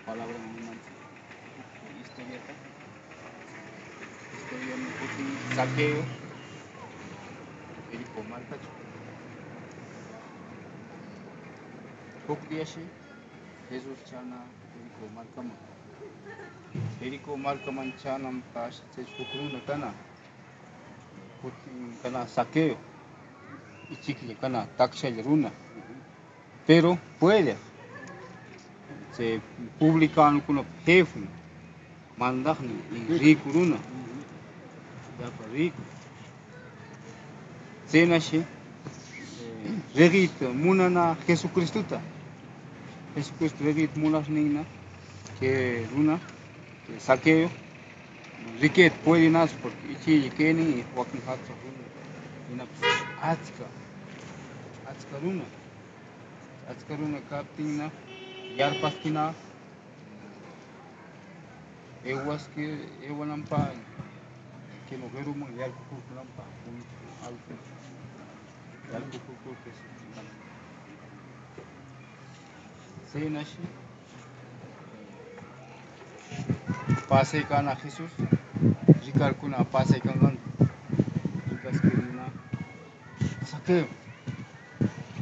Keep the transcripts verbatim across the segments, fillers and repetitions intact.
Palabra nimanchik historiata. Historiami kutin Zaqueo, Jericó markacho. Huk diashi Jesús chayana Jericó markaman. Jericó markaman chayananpaq chay huk runa kana. Kutin kana Zaqueo, ichiklla kana, takshalla runa. Pero puede, chay publicanokunapa jefe, mandaqnin, y rico runa, llapa rico. Chaynashi, eh, riqita munana Jesucristuta. Jesucristo riqita munaqninna, kay runa, kay Zaqueo, riquita puedinachu, porque ichiklla kaynin y wakin hatun runa, hinapis achka, achka runa, achka runa kaptinna, yarpaskina, ewaski, ewananpaq, kayman qiruman yarqakurqananpaq, algo, yarqakurqananpaq. Chaynashi, pasaykana Jesús, rikarkuna pasaykanqanta, rikaskirina, Zaqueo,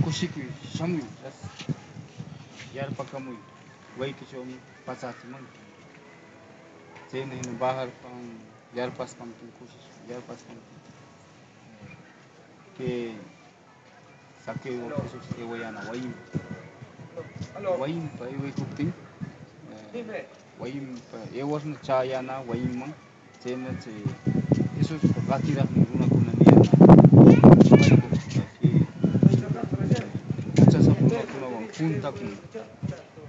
kushikuy, shamuy, yarpakamuy, waykichawmi pasachimanki. Chayna hina bajarpan, yarpaspan, kushis, yarpaspan. Kay Zaqueo Jesús aywayana wayinman. Wayinman aywaykuptin, eh, wayinman aywarna chayana wayinman, chayna chay Jesús qatiraqnin runakuna niyana, huchasapa runakunawan juntakun,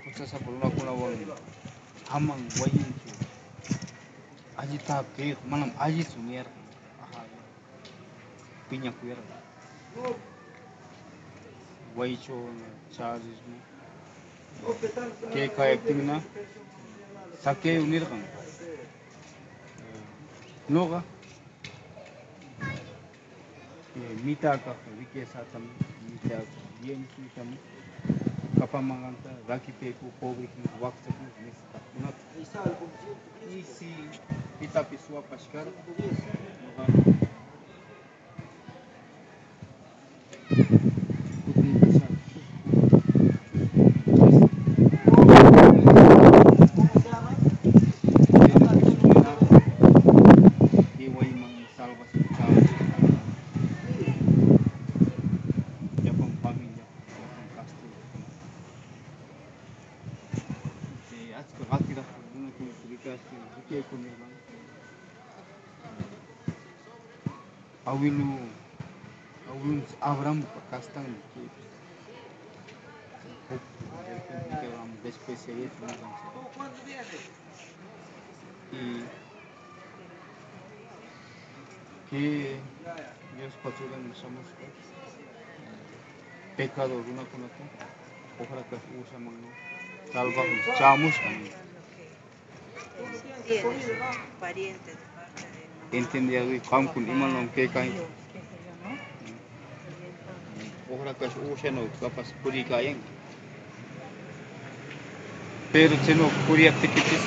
huchasapa runakunawan aman wayinchu, allitapaq kayqa manam allichu niyarqan. Piñakuyarqan. Waychuna charirmi. Kay kayaptinna, Zaqueo nirqan: "Nuqa, eh, mitad kaq riquezatam, mitad kaq bienesnitam kapamanqanta rakipayku, pobre hina wakchaku necesitaqkunata. Y si pitapis suwapashkara, nuqa Abuelo, abuelonchis Abrahampa kastan, después se ha ido, ¿no? Y que Diospa Churin shamushpa, pecado runakunata uqrakash uushaman salvaq chayamushpa. Entiende, qamkuna imawan kaykan. Uqrakash uushano capaz puriykayan. Pero chayno puriyaptikipis,